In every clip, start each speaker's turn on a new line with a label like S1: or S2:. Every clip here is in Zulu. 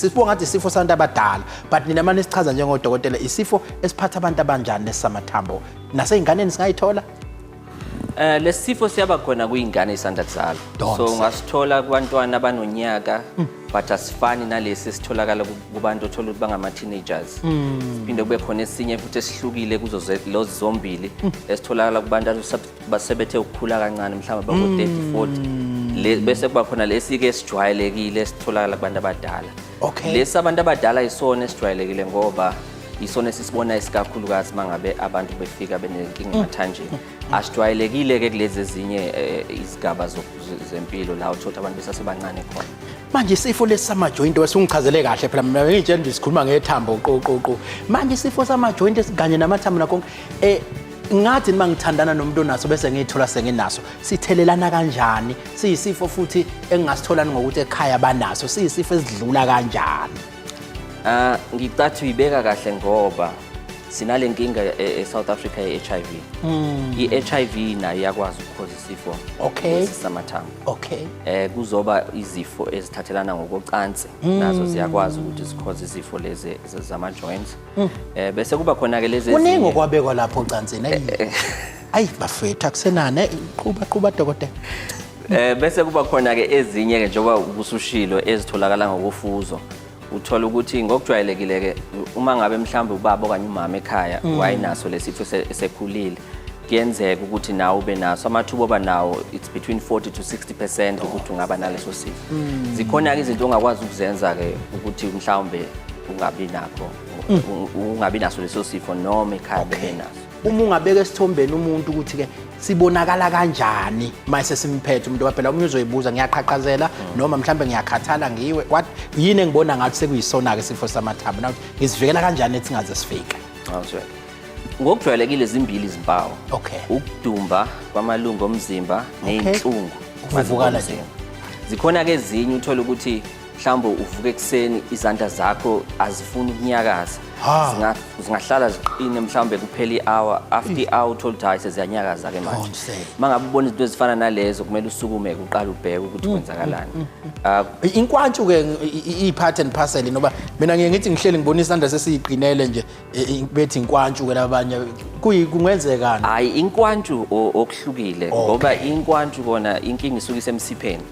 S1: Sifo ngathi isifo sabantu abadala, but nina manje sichaza njengodokotela, isifo esiphatha abantu abanjani lesisamathambo? Nasey'nganeni singayithola?
S2: Lesifo siyaba khona kuyingane isanda kuzalwa.
S1: Don't
S2: So
S1: say.
S2: ungasithola kubantwana abanonyaka, but asifani nalesi esitholakala kubantu othola ukuthi bangama teenagers. Siphinde kube khona esinye futhi esihlukile kuzo lozi zombili esitholakala kubantu basebethe ukukhula kancane, mhlawumbe bako 30, 40. Le bese kuba khona lesi ke esijwayelekile esitholakala kubantu abadala. Lesi abantu abadala isona esijwayelekile ngoba isona esisibona isikakhulukazi mangabe abantu befika benenkinga emathanjeni. Asijwayelekile ke kulezi ezinye izigaba zempilo la uthola abantu besasebancane khona.
S1: Manje isifo lesi samajoint, wesungichazele kahle phela, mina ngitshela nje sikhuluma ngethambo qo qo qo. Manje isifo samajoint kanye namathambo nakho, ngathi nima ngithandana nomuntu onaso bese ngiyithola senginaso, sithelelana kanjani? Siyisifo futhi engingasitholani ngokuthi ekhaya banaso? Siyisifo esidlula kanjani?
S2: Ah, ngicathi uyibeka kahle ngoba sinale nkinga e-South Africa ye-HIV. I-HIV nayo iyakwazi ukukhoza isifo lesi samathambo. Kuzoba izifo ezithathelana ngokocansi, nazo ziyakwazi ukuthi zikhoze izifo lezi zama joints. Bese kuba khona ke lezi
S1: Kuningi
S2: ezinye.
S1: okwabekwa lapho ocansini. Ayi. Ayi bafethu, akusenani. Qhuba qhuba, dokotela.
S2: Bese kuba khona ke ezinye ke, njengoba ubusushilo, ezitholakala ngokufuzo. Uthola ukuthi ngokujwayelekile ke uma ngabe mhlawumbe ubaba okanye umama ekhaya wayenaso lesifo esekhulile, kuyenzeka ukuthi nawe ube naso. Amathuba oba nawo, it's between 40 to 60% ukuthi ungaba naleso sifo. Zikhona ke izinto ongakwazi ukuzenza ke ukuthi mhlawumbe ungabi nakho, ungabi naso leso sifo noma ekhaya bebenaso.
S1: Uma ungabeka esithombeni umuntu ukuthi ke sibonakala kanjani mase simphethe umuntu, phela omunye uzoyibuza, ngiyaqhaqhazela noma mhlambe ngiyakhathala, ngiwe, what, yini engibona ngathi sekuyisona ke isifo samathambo, na ngisivikela kanjani ethi singaze sifike?
S2: Awuzwe. Ngokujwayelekile zimbili izimpawu. Ukudumba kwamalungu omzimba ney'nhlungu.
S1: Ukuvuvukala nje.
S2: Zikhona ke ezinye uthola ukuthi mhlawumbe uvuka ekuseni, izandla zakho azifuni ukunyakaza. Zingahlala ziqine mhlawumbe kuphela i-hour, after i-hour uthola ukuthi hayi, seziyanyakaza ke manje.
S1: Don't say.
S2: Mangabe ubona izinto ezifana nalezo, kumele usukume uqale ubheke ukuthi kwenzakalani.
S1: Inkwantshu ke i-part and parcel, noba mina ngiye ngithi ngihleli ngibona isandla sesiyiqinele nje, bethi inkwantshu ke labanye, kuyi kungenzekani?
S2: Hayi, inkwantshu okuhlukile ngoba inkwantshu kona inkinga isuke isemsipheni.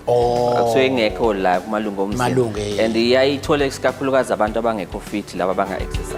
S2: Akusuke ingekho la kumalungu omzimba.
S1: Malungu.
S2: And iyayithola isikakhulukazi abantu abangekho fit, laba abanga exercise.